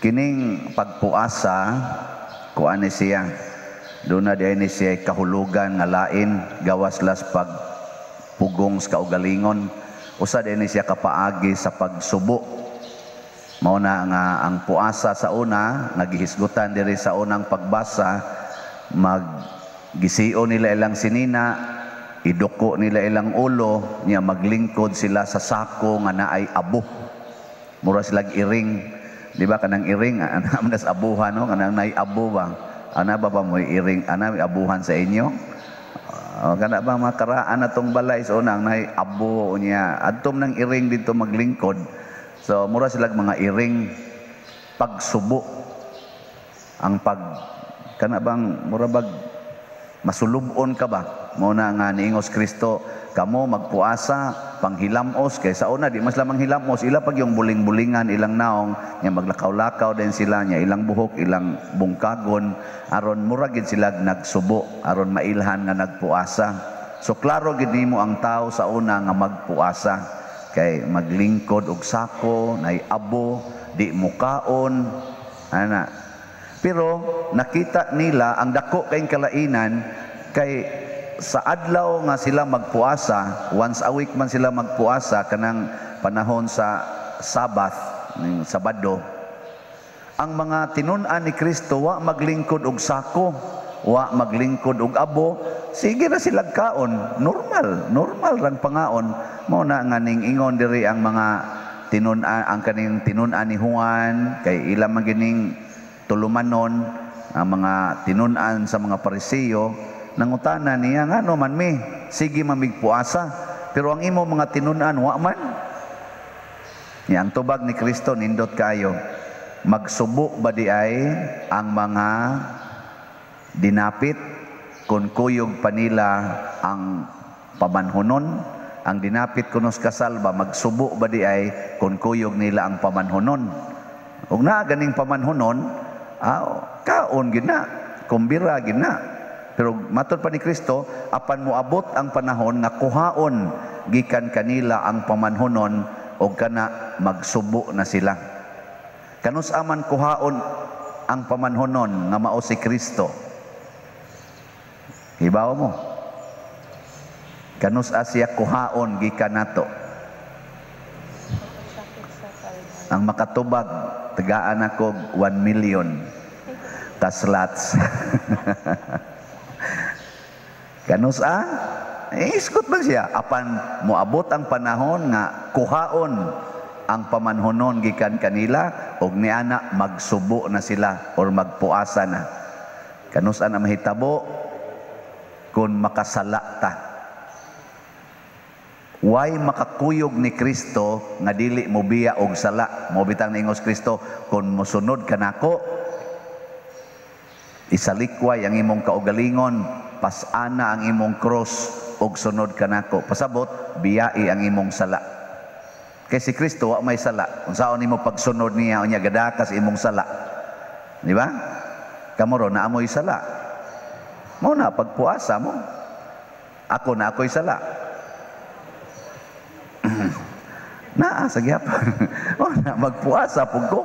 Kining pagpuasa, kuan ni siya. Doon na diay ni siya kahulugan nga lain gawas las pag pugong sa kaugalingon. Usa diay ni siya kapaagi sa pagsubo. Mao na nga ang puasa sa una nga gihisgutan diri sa unang pagbasa, maggisio nila ilang sinina, iduko nila ilang ulo niya, maglingkod sila sa sako nga naay abo. Mura sila iring. Di ba kanang iring, ana man sa abuhan, no? Kanang naay abo ba? Ana ba ba mo iring, ana may abuhan sa inyo? Kana ba mga karaan na tong balay sa unang naay abo niya. Adtom ng iring dito maglingkod. So mura sila mga iring pagsubo. Ang pag kana bang mura bag masulubon ka ba? Mao na nga niingos Kristo, kamo magpuasa panghilamos, kay sa una di mas lamang hilamos, ila pag yung buling-bulingan ilang naong nya, maglakaw-lakaw din sila nya, ilang buhok ilang bungkagon aron mura gid sila nagsubo, aron mailhan nga nagpuasa. So klaro gid nimo ang tao sa una nga magpuasa kay maglingkod og sako nay abo, di mukaon ana. Pero nakita nila ang dako kay kalainan, kay sa adlaw nga sila magpuasa, once a week man sila magpuasa kanang panahon sa Sabath, ning Sabado. Ang mga tinun-an ni Kristo wa maglingkod og sako, wa maglingkod og abo, sige ra sila kaon, normal, normal rang pangaon. Mao na nga ning ingon diri ang mga tinun-an, ang kaning tinun-an ni Juan, kay ila man gining tulumanon ang mga tinun-an sa mga Parisiyo, nangutana niya, ngano man mi sige mamigpuasa pero ang imo mga tinun-an wa man? Niya ang tubag ni Kristo nindot kayo. Magsubo ba di ay ang mga dinapit kung kuyog pa nila ang pamanhunon? Ang dinapit kunos kasal ba, magsubo ba di ay kung kuyog nila ang pamanhunon? Ug naa ganing pamanhunon, kaon gid na, kumbira gid na. Pero matod pa ni Kristo, apan moabot ang panahon nga kuhaon gikan kanila ang pamanhunon og kana magsubo na sila. Kanus aman kuhaon ang pamanhunon nga mao si Kristo? Hibaw mo. Kanus siya kuhaon gikan nato? Ang makatubag, tagaan ako 1 million kaslats. Kanus a? Eh, iskot man siya. Apan moabot ang panahon nga kuhaon ang pamanhunon gikan kanila og niana magsubo na sila or magpuasa na. Kanus a na mahitabo? Kung makasala ta. Why makakuyog ni Kristo nga dili mo biya og sala? Mo bitang niingos Kristo, kung mosunod ka nako, isalikway ang imong kaugalingon, pasana ang imong cross og sunod ka nako. Pasabot, biyai ang imong sala. Kay si Kristo wa may sala. Unsaon nimo pagsunod niya unya gadakas imong sala? Di ba? Kamo ro naamoy sala. Mo na pagpuasa mo. Ako na ako'y sala. Naa sa gyapon. Mo na magpuasa pug ko.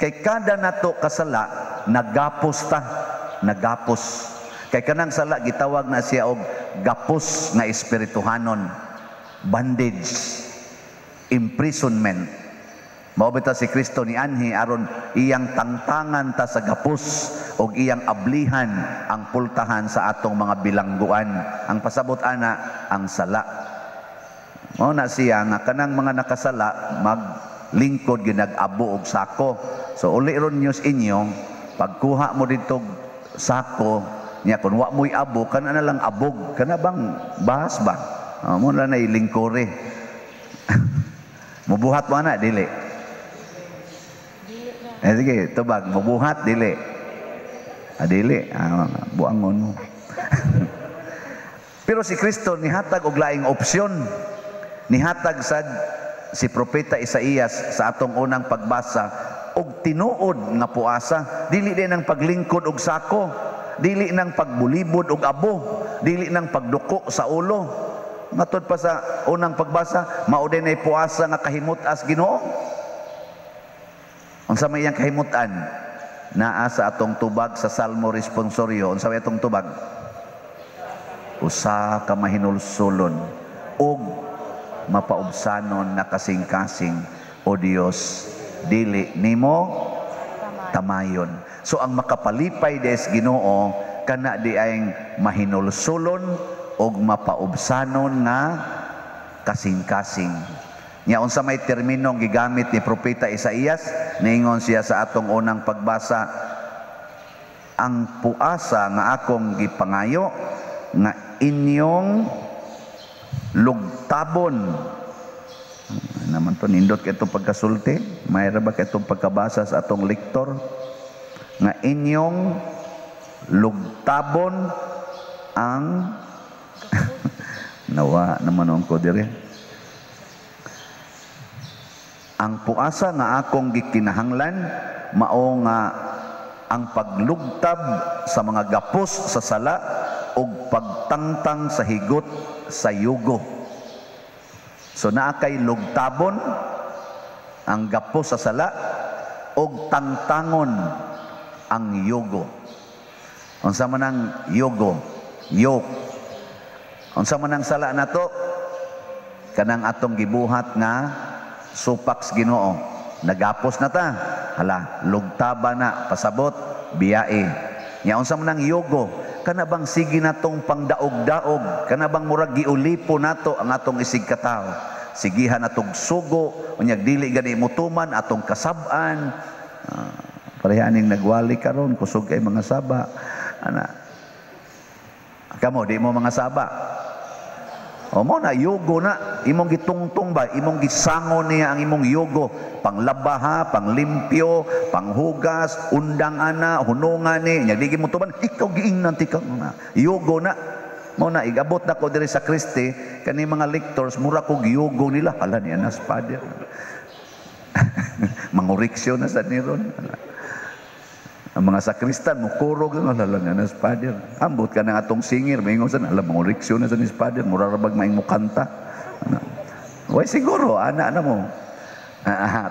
Kay kada nato kasala nagapos ta, nagapos. Kay kanang sala gitawag na siya og gapos nga espirituhanon, bondage, imprisonment. Mao bitaw si Kristo ni anhi aron iyang tangtangan ta sa gapos og iyang ablihan ang pultahan sa atong mga bilangguan. Ang pasabot ana ang sala. Mao na siya nga kanang mga nakasala maglingkod ginag-abo og sako. So uli ron news inyo, pagkuha mo dito sako niya, kung wa mo'y abo, kana na lang abog, kana bang bahas ba? Mo na nay lingkore. Mubuhat mo na, dili? Eh sige, tubag, mubuhat, dili? Ah, dili. Ah, buangon mo. Pero si Kristo nihatag og laing opsyon. Nihatag sad si Propeta Isaías sa atong unang pagbasa og tinuod nga puasa, dili din ang paglingkod og sako, dili nang pagbulibod og abo, dili nang pagduko sa ulo. Matod pa sa unang pagbasa, mao din ay puasa nga kahimut-as Ginoo. Unsa may iyang kahimutan? Naa sa atong tubag sa Salmo responsorio. Unsa may atong tubag? Usa ka mahinulsulon ug mapaubsanon na kasing-kasing, O Dios, dili nimo tamayon. So ang makapalipay des Ginoo kana di ay mahinulsulon ug mapaubsanon nga kasing-kasing. Nya unsa may terminong gigamit ni Propeta Isaías? Niingon siya sa atong unang pagbasa, ang puasa nga akong gipangayo nga inyong lugtabon. Naman to, nindot kay itong pagkasulti, mayra ba kay itong pagkabasa sa atong lektor nga inyong lugtabon ang nawa naman ko dire. Ang puasa nga akong gikinahanglan mao nga ang paglugtab sa mga gapos sa sala ug pagtangtang sa higot sa yugo. So naa kay lugtabon ang gapos sa sala ug tangtangon ang yugo. Unsa man ang yugo? Yoke. Unsa man ang sala nato? Kanang atong gibuhat nga supak sa Ginoo. Nagapos na ta. Hala, lugtaba na, pasabot, biyae. Nya unsa man ang yugo? Kana bang sige natong pangdaog-daog? Kana bang murag giulipo nato ang atong isig katawo? Sigihan natong sugo, unyag dili gani mutuman atong kasab-an. Pareha aning nagwali karon, kusog kay mga saba. Ana. Kamo di mo mga saba. O mo na yugo na imong gitungtong ba, imong gisango niya ang imong yugo, panglaba ha, panglimpyo, panghugas, undang ana, hunungan ni, nya di mo tuban, ikaw giingnan ti ka na. Yugo na. Mo na igabot na ko diri sa Kristi kani mga lectors mura ko giyugo nila, hala ni anas father. Manguriksyon na sa niron. Ang mga sakristan mukurog lang, hala ni anas father. Ambot ka ng atong singer, maingon sa alam manguriksyon na sa ni father, mura ra bag maing mukanta. Way siguro ana na mo.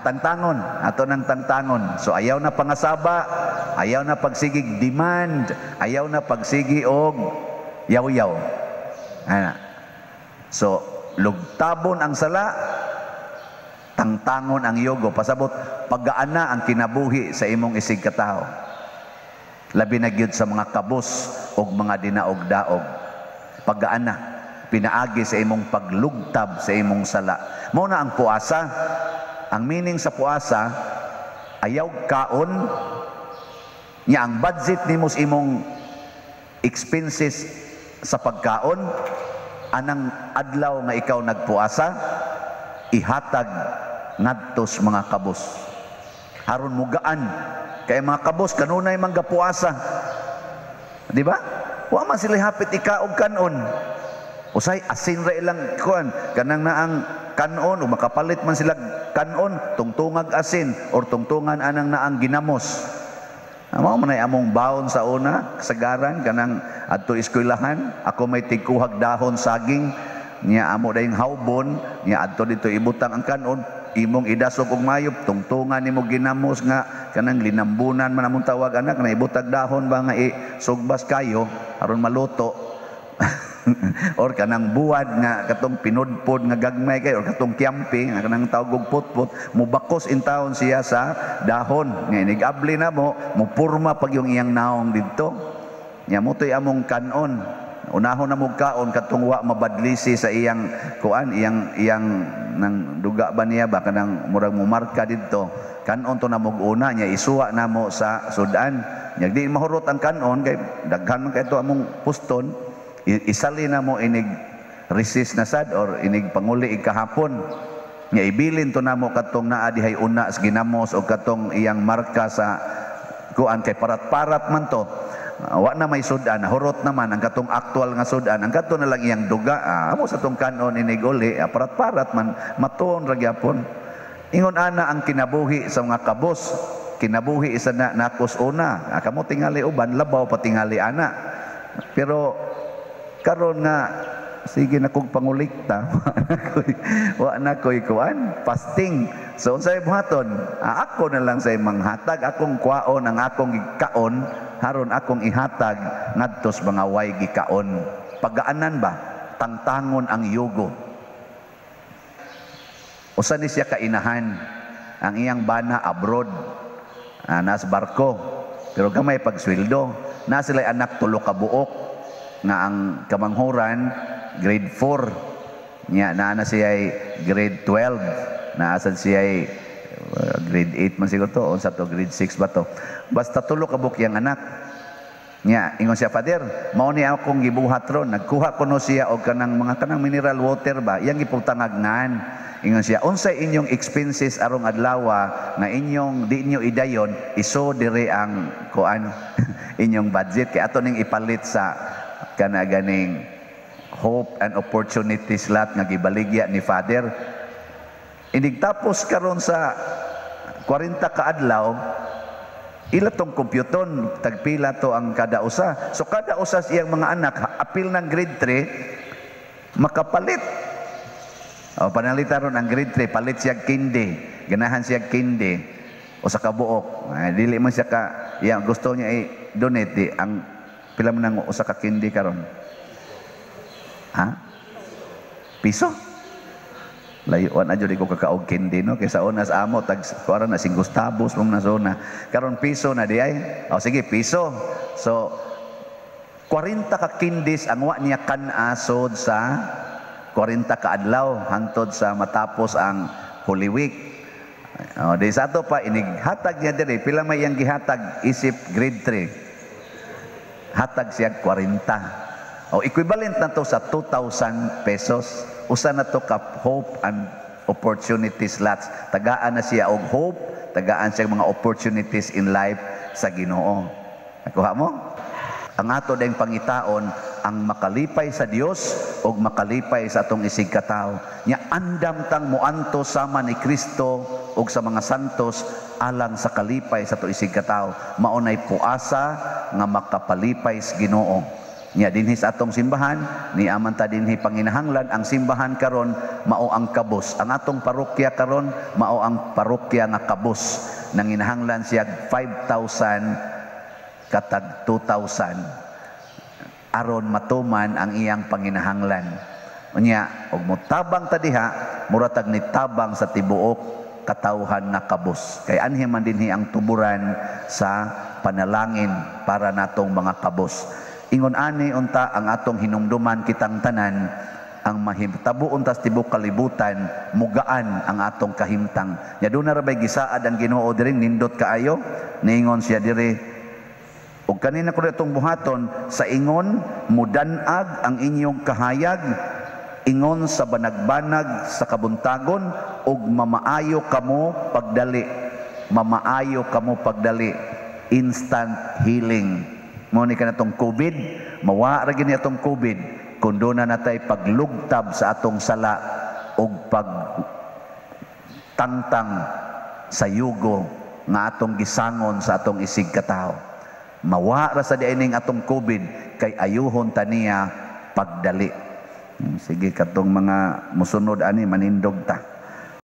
Tangtangon, ato nang tangtangon. So ayaw na pangasaba, ayaw na pagsigig demand, ayaw na pagsigi og yaw-yaw. Ana. So lugtabon ang sala, tangtangon ang yogo. Pasabot pagaana ang kinabuhi sa imong isig katawo. Labi na gyud sa mga kabos og mga dinaog-daog. Pagaana pinaagi sa imong paglugtab sa imong sala. Mao na ang puasa. Ang meaning sa puasa, ayaw kaon nya ang budget nimo sa imong expenses sa pagkaon anang adlaw nga ikaw nagpuasa ihatag ngadto sa mga kabos. Aron mugaan kay mga kabos kanunay man gapuasa. Di ba? Wa man sila hapit ikaog kanon. Usay asin ra ilang kuan kanang naang kanon o makapalit man sila kanon tungtungag asin or tungtungan anang naang ginamos. Mao man ay among baon sa una kasagaran kanang adto eskwelahan ako may tigkuhag dahon saging niya amo dayong hawbon niya adto dito ibutang ang kanon imong idasok og mayop tungtungan nimo ginamos nga kanang linambunan man among tawag anak na ibutag dahon ba nga isugbas kayo aron maluto. Or kanang buwad nga katong pinudpod nga gagmay kay or katong kiyampi nga kanang tawag og putput mubakos in taon siya sa dahon nga inig-abli na mo mupurma pag yung iyang naong didto nya mo toy among kanon. Unahon na mo kaon katong wa mabadlisi sa iyang kuan iyang iyang nang duga ba niya ba kanang murag mumarka didto kanon to na mog una nya isuwa namo sa sudan nya di mahurot ang kanon kay daghan man kay to among puston. Isali na mo inig recess na sad or inig panguli ikahapon nya ibilin to namo katong naa dihay una sa ginamos o katong iyang marka sa kuan kay parat-parat man to. Wa na may sudan, hurot naman ang katong aktual nga sudan, ang kato na lang iyang duga. Amo sa tong kanon inig uli, parat-parat man matuon ra gyapon. Ingon ana ang kinabuhi sa mga kabos, kinabuhi isa na nakos una. Kamo tingali uban labaw pa tingali ana. Pero karon nga sige na kog pangulikta, wa na koy kuan, fasting. So unsay buhaton? Ah, ako na lang say manghatag akong kwaon ang akong gikaon, haron akong ihatag ngadto sa mga way gikaon. Pagaanan ba? Tangtangon ang yugo. Usa ni siya kainahan. Ang iyang bana abroad. Ah, nas barko. Pero gamay pagsweldo. Na sila anak tulo ka buok nga ang kamanghuran grade 4. Nya naa na siya grade 12. Naa sad siya grade 8 man siguro to, unsa to, grade 6 ba to. Basta tulo ka buok iyang anak. Nya, ingon siya, "Father, mao ni akong gibuhat ron." Nagkuha kuno siya og kanang mga kanang mineral water ba, iyang giputangagnan. Ingon siya, "Unsay inyong expenses arong adlaw nga inyong di inyo idayon, iso dire ang kuan inyong budget kay ato ning ipalit sa kana ganing hope and opportunities lot nga gibaligya ni Father." Inig tapos karon sa 40 ka adlaw, ila tong kompyuton, tagpila to ang kada usa. So kada usa sa iyang mga anak, apil ng grade 3, makapalit. O panalita ron ang grade 3, palit siya candy. Ganahan siya candy. O sa kabuok. Ay, dili man siya ka, iya, gusto niya i-donate, di, ang pila man ang usa ka candy karon? Ha? Piso? Layuan na jud ko kakaog candy, no, kaysa una sa amo tag kuara na 5 tabos mong nasuna. Karon piso na di ay. O sige, piso. So 40 ka candies ang wa niya kan-a sod sa 40 ka adlaw hangtod sa matapos ang Holy Week. O, di sa ato pa inig hatag niya diri, pila may iyang gihatag isip grade 3? Hatag siya 40. O equivalent na to sa 2,000 pesos. Usa na to ka hope and opportunities lots. Tagaan na siya og hope, tagaan siya mga opportunities in life sa Ginoo. Nakuha mo? Ang ato ding pangitaon ang makalipay sa Dios ug makalipay sa atong isig katawo. Nya andam tang muanto sama ni Kristo ug sa mga santos alang sa kalipay sa atong isig katawo. Mao nay puasa nga makapalipay sa Ginoo. Nya dinhi sa atong simbahan, ni aman ta dinhi panginahanglan ang simbahan karon mao ang kabus. Ang atong parokya karon mao ang parokya nga kabus. Nanginahanglan siya 5,000 katag 2,000 aron matuman ang iyang panginahanglan. Unya, og motabang ta diha, mura tag nitabang sa tibuok katawhan nga kabus. Kay anhi man dinhi ang tuburan sa panalangin para natong mga kabus. Ingon ani unta ang atong hinumduman kitang tanan ang mahitabo unta sa tibuok kalibutan, mugaan ang atong kahimtang. Nya duna ra bay gisaad ang Ginoo diri, nindot kaayo, niingon siya diri, ug kanina ko itong buhaton sa ingon mudanag ang inyong kahayag ingon sa banagbanag sa kabuntagon ug mamaayo kamo pagdali, mamaayo kamo pagdali, instant healing. Mo ni kanatong COVID, mawa ra gini atong COVID kung doon na natay paglugtab sa atong sala ug pag tangtang sa yugo nga atong gisangon sa atong isig katawo. Mawa ra sa diining atong COVID kay ayuhon ta niya pagdali. Sige, katong mga musunod ani, manindog ta.